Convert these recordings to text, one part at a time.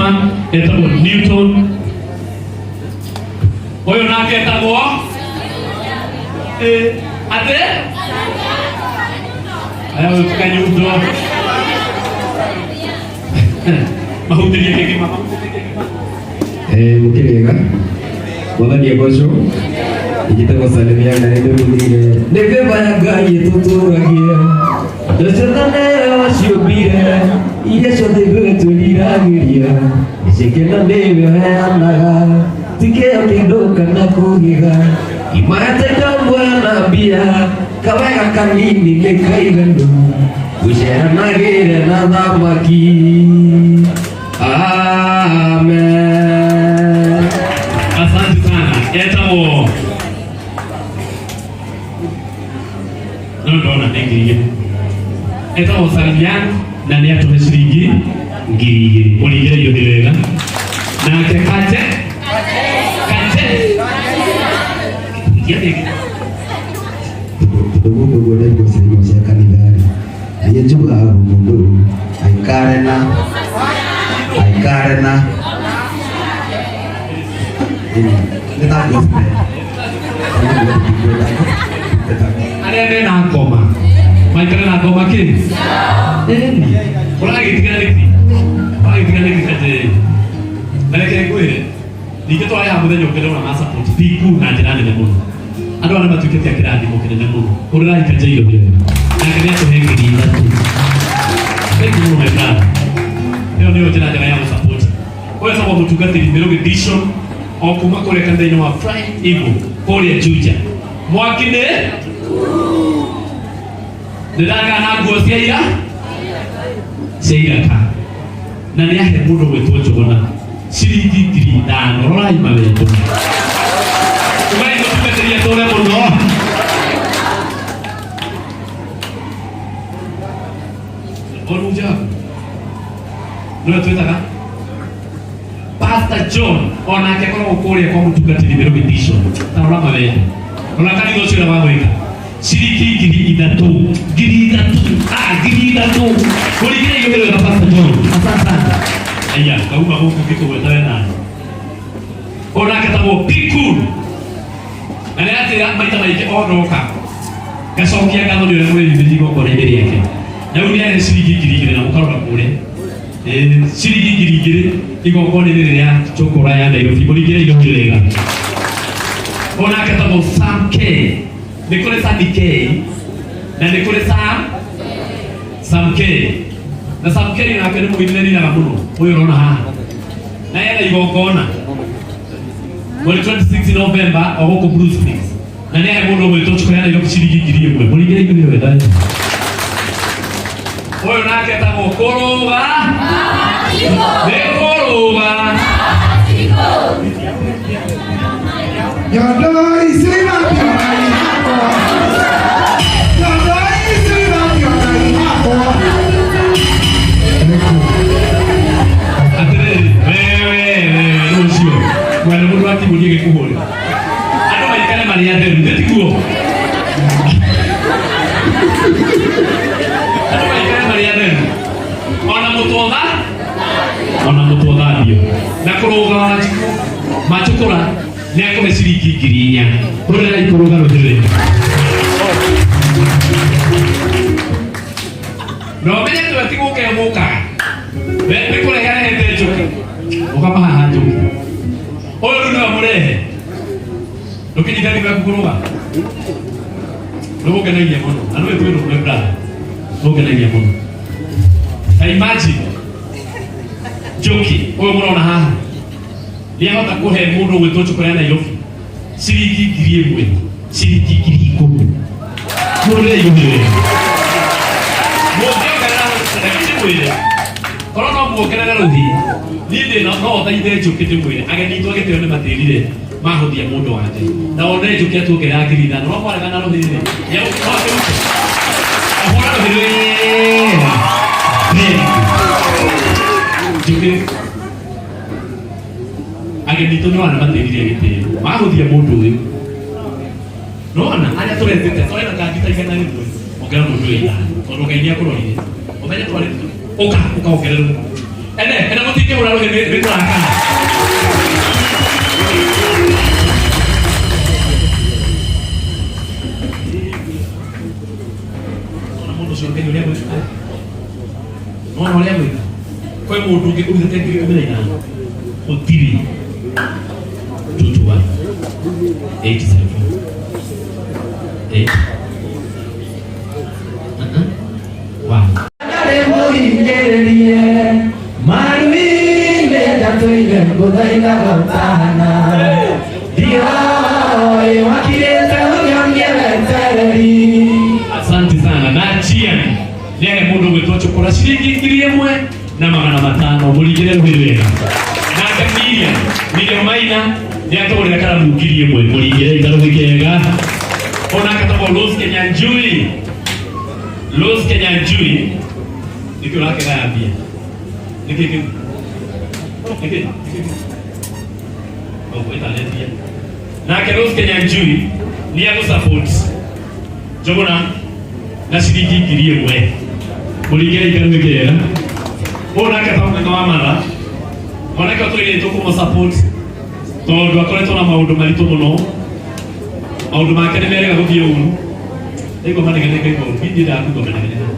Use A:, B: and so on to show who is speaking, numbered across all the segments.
A: Thitima etagwo Newton. Ũyũ nake etagwo atĩ aya ũyũ ti kanyundo mahutĩrie kĩgima mahutĩrie kĩgima.
B: Mũkĩrĩega mwathani agocwo njĩtagwo Salimia na nĩndĩmũthire nĩ favour ya Ngai ĩtũtũragia indo ciothe nĩyo ciũmbire iria ciothe ithuĩ twĩriragĩria icikena nĩwe ũheanaga ti kĩo kĩndũ kana kũgĩga imahete indo muoyo na mbia kawega kanini nĩ kaiganu gũceranagĩre na thamaki. Amen.
A: Asante sana. Etagwo no ndona nĩ 2,000. Etagwo Salimian na nĩ atũhe ciringi 2,000. Mũringĩre iũthi wega. Nake Kate Kate Kate
B: Tondũ gũkũ guo ndaigua ciaimwo cia kanitha-rĩ, niĩ njugaga mũndũ aikare na aikare na nĩ ta gospel.
A: Arĩa mena ngoma maikare na ngoma kĩ ĩni ũragĩtiga nĩkĩ ũragĩtiga nĩkĩ atĩ na reke ngwĩre ningĩ twarĩ haha mũthenya ũngĩ ndona ma support piku na njĩra nene mũno andũ arĩa matuĩkĩte a kĩrathimo kĩnene mũno hũrĩrai kanja irio wega nake nĩ atũhe 3,000. Thank you mũno, my brother. Ĩyo nĩyo njĩra njega ya gũsupport. Ũyũ etagwo mũtungatĩri Mĩrũgĩ Dishon o kuma kũrĩa kanitha-inĩ wa Flying Eagle kũrĩa Juja. Mwaki nĩ ndĩragana na nguo cia ira cia iraka na nĩ ahe mũndũ gwĩtwo Njũgũna ciringi 5,000. Rorai mawendo ugai mũtungatĩri atũre mũno. Onu jaku nĩwe twĩtaga Pastor John onake akoragwo kũrĩa kwa mũtungatĩri Mĩrũgĩ Dishon. Ta rora mawendo, rora kanitha ũcio ũrĩa wa gwĩka ciringi 3,000 3,000 3,000 kũringĩra igũrũ wega. Pastor John, asante sana. Aya kauma gũkũ ngĩkũgweta we nani onake tagwo Pikul na nĩ atĩra maita maingĩ ondoka ngacokia ngatho nĩ ũrĩa mwĩyumĩrie igongona-inĩ rĩake na rĩu nĩ ahe ciringi 2,000 na mũkarora kũrĩa. Ciringi 2,000 igongona-inĩ rĩrĩa cũkũra ya Nairobi mũringĩre irobi wega. Onake tagwo Sam K. Nĩ kũrĩ Sammy K na nĩ kũrĩ Sam K na Sam K nake nĩ mũini riraga mũno ũyũ ũrona haha na ena igongona mweri 26 November o gũkũ Blue Springs na nĩ ahe mũndũ ũgwĩtwo cukuru ya Nairobi ciringi 1,000. Mũringĩre igũrũ wega. Ũyũ nake etagwo kũrũga nĩ kũrũga.
C: Nyondo ici irambia ihakwa. Nyondo ici irambia ihakwa.
A: Atĩrĩrĩ wewe wewe nĩ ũcio mwene mũndũ akĩmũria gĩkũhũre andũ maikare marĩ atheru nĩ tiguo andũ maikare marĩ atheru ona mũtwotha ona mũtwothambio na kũrũga wanjikũ manjũkũra nĩ akũhe ciringi 4,000. Hũrĩra ikũrũga rũthire na ũmenye atĩ we ti gũka ĩgũkaga we nĩ kũrehe arehete njũkĩ ũkamahaha njũkĩ ũyũ rĩu nĩwe mũrehe ndũkĩnyita thimũ yaku kũrũga nĩgũkenagia mũno na nĩwe twĩ rũme brother nĩgũkenagia mũno. Ta imagine njũkĩ ũyũ mũrona haha nĩ ahota kũhe mũndũ ũgwĩtwo njũkũra ya Nairobi ciringi 1,000 ciringi 10,000. Mũrĩre igũrũ wega mũngĩongerera reke ndĩmwĩre korwo no muongerere rũhi niĩ ndĩ no thaithe njũkĩ ndĩmwĩre ageni itũ agĩtĩo nĩ matĩrire mahũthia mũndũ wa Ngai na one njũkĩ atuongerera 5,000 no mwarega na rũhi rĩ no akĩrute ahũra rũhi wega njũkĩ ageni itũ nĩ wana matĩrire gĩtĩo mahũthia mũndũ ũyũ nona arĩa tũretete twarĩ na kangita 100 ongerera mũndũ ũyũ ithano tondũ Ngai nĩ akũrorire ũmenye twarĩ ũka ũka ongererwo ene ene mũtingĩhũra. Ũngĩhũra rũhĩ nĩ kũrakara. Ona mũndũ ũcio Ngai ũrĩa gwĩka. Nona ũrĩa gwĩka. Kwĩ mũndũ ũngĩ ũrutĩte 15,000. Gũtirĩ. 221 804 8 1.
B: Ndarĩ mũhinyĩrĩrie maruinĩ ndatũire ngũthaithaga ũtana ndioĩ wakirĩte ũnyonie wetereri.
A: Asante sana. Na Chian nĩahe mũndũ gwĩtwo Chokora ciringi 1,500 mũringĩre rũhĩ wega. Nake Miriam, Miriam Maina nĩatũgũrĩra karamu 1,000 mũringĩre itarũhĩ kega. Onake tagwo Rose Kenyanjui. Rose Kenyanjui nĩkĩ ũrakĩgaya mbia? Nĩkĩ kĩu? Nĩkĩ? Ũgwĩta mbia. Nake Rose Kenyanjui nĩ agũ support Njũgũna na ciringi 1,000 mũringĩre ikarũĩ kĩega. Ũyũ nake ta mũthenya wa matha mwanake ũtũire tũkũmũ support tondũ akoretwo na maũndũ maritũ mũno, maũndũ make nĩ merĩga gũthiĩ ũru, ndaigua manegene ngaigua ũru, niĩ ndiendaga kũigua manegene haha.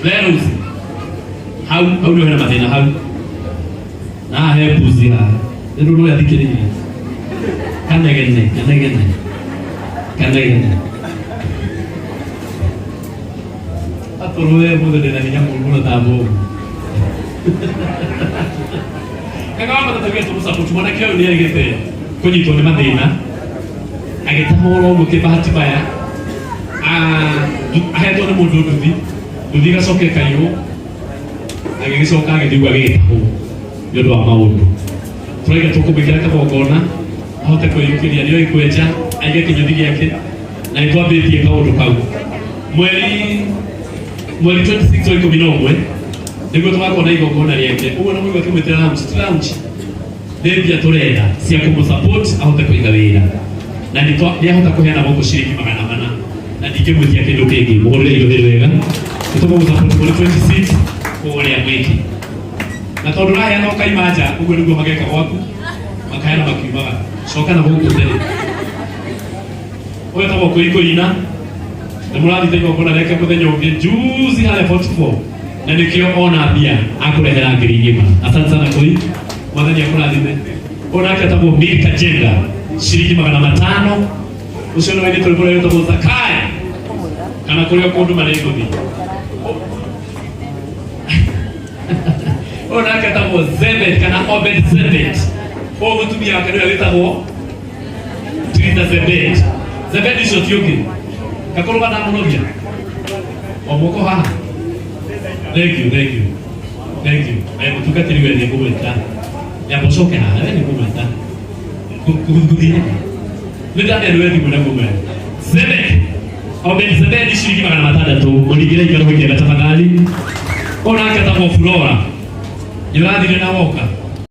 A: Lerus hau hau nĩho hena mathĩna hau na haha he mbuzi haha nĩ ndũndũ ũrĩa thikĩrĩirie kanegene kanegene kanegene atũrũe mũthĩ ndĩna hinya mũru mũno ta mbomu kagawa matatũ tũmũsupport mwanake ũyũ nĩ erĩgĩte kũnyitwo nĩ mathĩna agĩtahũrwo ũguo kĩbahati baya ahetwo nĩ mũndũ nduthi nduthi ĩgacoka ĩkaiywo agĩgĩcoka agĩthiĩ ũguo agĩgĩtahwo nĩ ũndũ wa maũndũ tũraiga tũkũmwĩkĩra kagongona ahote kwĩyũkĩria nĩoĩ kwenja aige kĩnyũthi gĩake na nĩ twambĩtie kaũndũ kau mweri mweri 26 wa 11 nĩguo tũgakorwo na igongona rĩake ũguo na mũigua akĩmwĩtĩra lounge ti lounge nĩ mbia tũrenda cia kũmũ support ahote kũiga wĩra na nĩ ahota kũheana gũkũ ciringi 400 na ndingĩmwĩtia kĩndũ kĩngĩ mũhũrĩre indo wega nĩ tũkũmũ support mweri 26 kũrĩa mwĩki na tondũ ũraheana ũkaima nja ũguo nĩguo mageka gwaku makaheana makiumaga coka na gũkũ tene ũyũ etagwo kũikũina nĩ mũrathite igongona rĩake mũthenya ũngĩ juzi harĩa 44 na nĩkĩo ona mbia akũrehera 1,000. Asante sana kũi, mwathani akũrathime. Ũyũ nake etagwo Milka Jenga ciringi 500. Ũcio nĩ wainĩtwo rwĩmbo rũrĩa rwĩtagwo Zakayo kana kũrĩa kũndũ marĩ ngũthi. Ũyũ nake etagwo Zebet kana Obed Zebet. Ũyũ mũtumia wake nĩwe wĩtagwo Trita Zebet. Zebet ũcio ti ũngĩ gakorwo gathamũrũria o moko haha. Thank you, thank you, thank you. Eh, mũtungatĩri we nĩ ngũgwĩta nyamba ũcoke haha we nĩ ngũgwĩta gũthiĩ nĩ ndanerwo thimũ na ngũmwĩra Zebet Obed Zebet ciringi 600 mũringĩre ikaro gĩkĩega tafadhali. Ũyũ nake etagwo Flora nĩ ũrathire na woka.